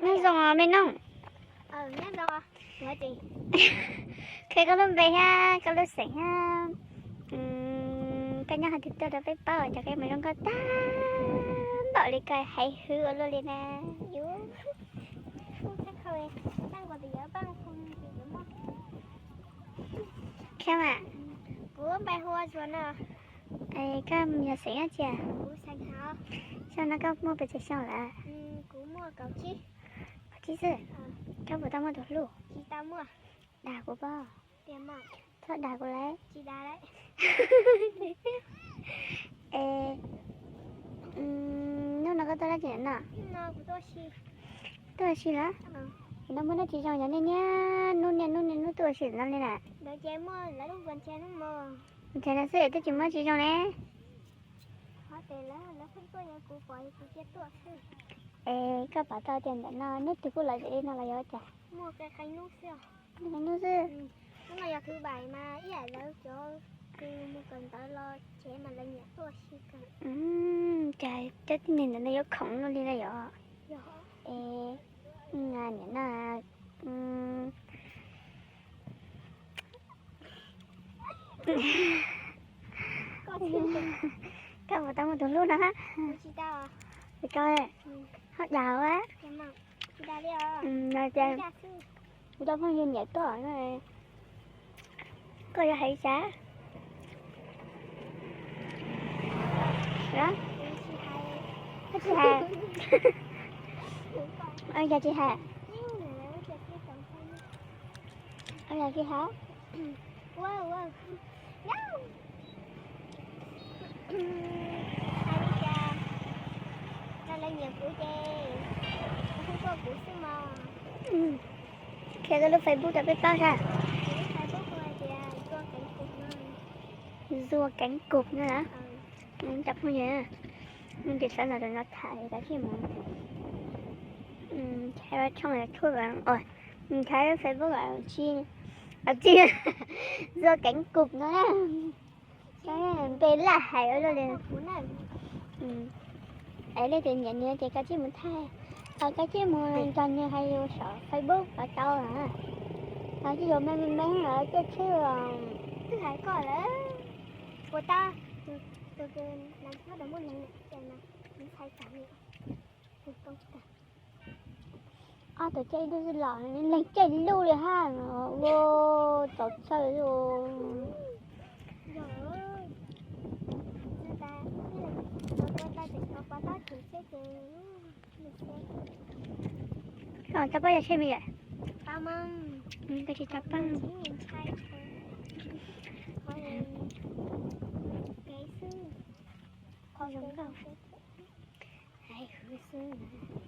Nyob zoo os me noog. Qhia koj lub npe thiab koj lub xeem thiab. Koj nyob qhov twg tuaj rau peb paub, cov koj mus zoo nkauj tag npaum li koj hais hwv ua luaj li na. Qhia mas. Kuv npe hu ua Zuag no. Koj yog xeem dab tsi? Xyoo no koj muaj pes tsawg xyoo lawm? Kaum tsib xwb. Koj puas tau muaj tus hlub? Dag kuv pob. Txhob dag kuv lawm. Es hnub no koj tuaj dab tsi no? Tuaj ua si lawm? Kuv no muaj dab tsi zoo yog nej niaj hnub niaj hnub niaj hnub tuaj ua si no li na? Ntshai no xwb twb tsis muaj tsi zoo ne. Es koj pom tau tias ntawm no hnub twg kuj lom zem li no los yog cas? Hnub xwb. Cas cov tib neeg ntawm no yuav khoom luaj li na yom? Es niam no koj puas tau muaj tus hlub no? Koj ho dag no ces kuv cov phooj ywg nyiam koj no, koj yuav hais li cas? Koj tsis hais. Yog tsis hais. Yog tsis hais. Hais li cas, lawv nyiam kuv ces kuv kuj kuv xwb mog. Qhia koj lub Facebook rau peb paub sas. Kuv lub Facebook hais tias Zuag Keeb Kub no. Zuag Keeb Kub no na. Cov phooj ywg, nej xav nrog no tham kav tsij mus nrhiav tshooj YouTube, nrhiav Facebook tsis, tsis, Zuag Keeb Kub no na. Npe laj hais ua luaj li. Es leej twg nyiam nws ces kav tsij mus thaij, kav tsij mus nrog nws hais lus saum Facebook los tau na. Kav tsij yuav me me me los coj tsheb. Twb hais koj lawm, puas tau? Tus, tus, tus muaj leeg ces ntxhais tam li. Ob tug caij ib lub xwb los leeg caij lub li hab. Ua txaus txhawj li. Tau pab yog tsheb me yom? Koj tsis tau pab. Zoo nkauj. Hais hwv xwb.